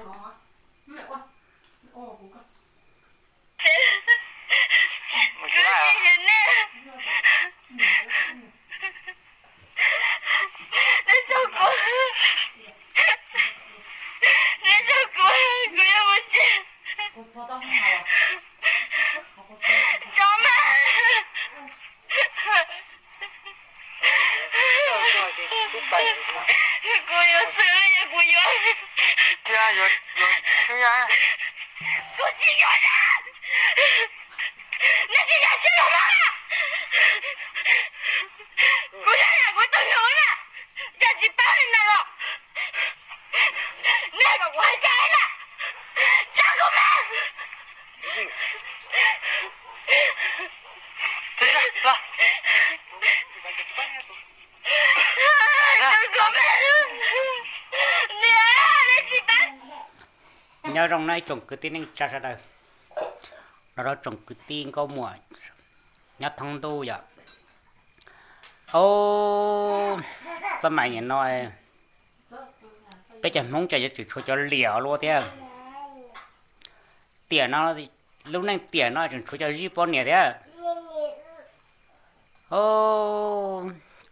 Kuv tsis yog nej. Nej tso kuv, nej tso kuv, kuv yuav mus tsev. Tso mas. Kuv yuav xwb, kuv yuav. Kuv tsis yuav na. Nej tsis yog siab los mas. Kuv yog yam kuv tug yug na, yog tsis paub li ntawd los nej kom kuv hais cas na. Tso kuv mas. Tso kuv mas. Niam, nej tsis paub. Nyob zoo na ib tsoom kwv tij neej tsa sawv daws, los rau tsoom kwv tij nkauj muam nyob thoob ntuj yom. Ob, txoj mais nim no peb cov Hmoob ces yuav tseem tshuav cov liam luaj thiab. Tiam no, lub neej tiam no tseem tshuav cov zij poj niam thiab. Ob,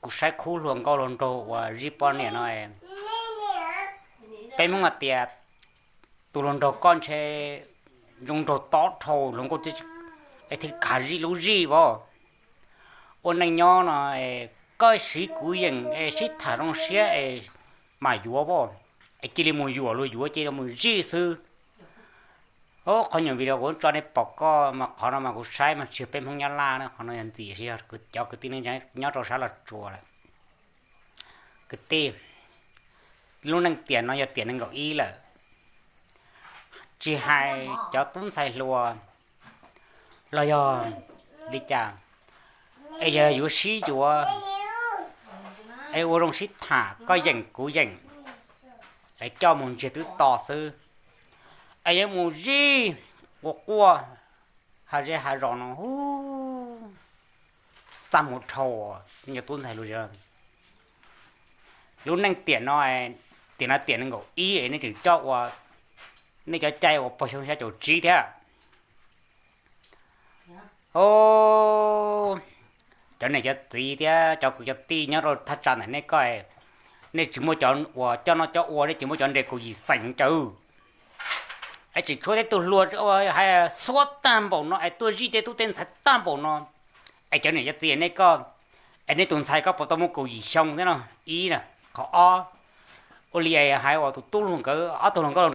kuv saib khub hluas nkauj hluas nraug uas zij poj niam no, peb Hmoob hais tias tus hluas nraug koj ntshe zoo nraug tob dhau hluas nkauj thiab, es thiaj khav zij lub zij as. Ua neej nyob no, koj siv kuv yeem es sib tham zoo siab es mam yuav as, es cia li mus yuam luag yuav cia li mus zij xwb. Ob, qhov nyuam video kuv tso nej pom koj mas qhov no mas kuv saib mas tsis yog peb Hmoob Nyab Laj na, qhov no yog ntxim yog cov kwv tij neej tsa nyob rau sab Los Tsuas lawm. Kwv tij, lub neej tiam no yog tiam nees nkaum ib lawm, tsis hais cov tub ntxhais hluas los yog li cas, es yog yuav sib yuav es ua zoo sib tham, koj yeem kuv yeem, es coj mus ntsiag twb to xwb, es yuav mus zij ua quaj hav zej hav zos no, txaj muag dhau. Cov tub ntxhais hluas, lub neej tiam no, tiam no tiam nees nkaum ib es nej tseem coj ua, nej cov caij uas pog xyoo xya caum tsib thiab. Ob, cov niam cov txiv thiab cov kwv cov tij nyob rau thaj tsam ntawm nej ko, nej tsis muaj cov uas coj noj coj ua, nej tsis muaj cov nres kaum yim xeem cawv, es tseem tshuav tej tug hluas hais xuab tag npaum no es tuaj zij tej tub tej ntxhais tag npaum no, es cov niam cov txiv nej ko, es nej tus ntxhais koj puas tau muaj kaum yim xyoo thiab no? Ib, qhov ob, ua li hais uas tus tub hluas nkauj, ob tug hluas nkauj